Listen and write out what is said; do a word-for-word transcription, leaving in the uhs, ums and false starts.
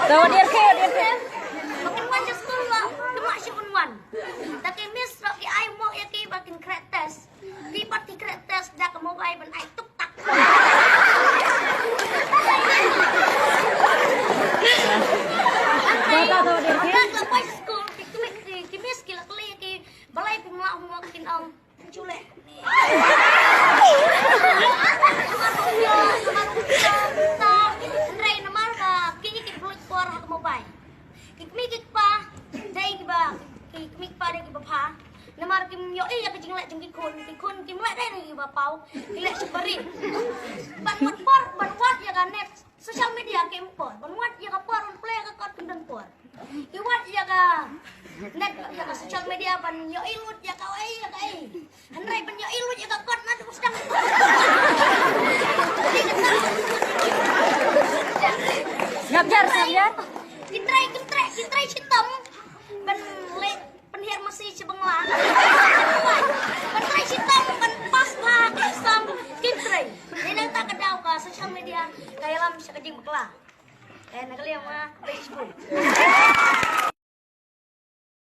Ka wan ïa ka, wan ïa ka. Ba kin wan sha skul ba, kin wan sha un wan. Da ki miss ruh ki ai mo ïa ki ba kin khreh test. Ki pat ki khreh test da ka mobile ban ai tuk tak. Ka, ka, ka wan ïa ka. Ba la wan sha skul ki, ki, ki miss ki la kylli ïa ki balei phim lah homework, kin ong. Chule. Hynrei namar ba ki ki pynlut por ha ka mobile. Ki kmie ki kpa dei kiba, ki kmie ki kpa dei kiba pha. Namar kim ïohi ïa ka jingleh jong ki khun, ki khun kim leh dei na kiba paw, ki leh sha barit. Ban wad por, ban wad ïa ka net. Social media kim por, ban wad ïa ka por, ban plie ïa ka kot kim don por. Ki wad ïa ka net, ïa ka social media ban ïohi lut ïa ka ei ïa ka ei. Hynrei ban ïohi lut ïa ka kot naduh sdang. Ngap jar, ngap jar. Ki trei, ki trei, ki trei shitom ban leh pynhiar masi sha Bangla. Ban trei shitom ban pass bha ka exam, ki trei. Dei nangta ka daw ka social media ka ïalam sha ka jingbakla. Eh, na ka liang ma, leh shibun.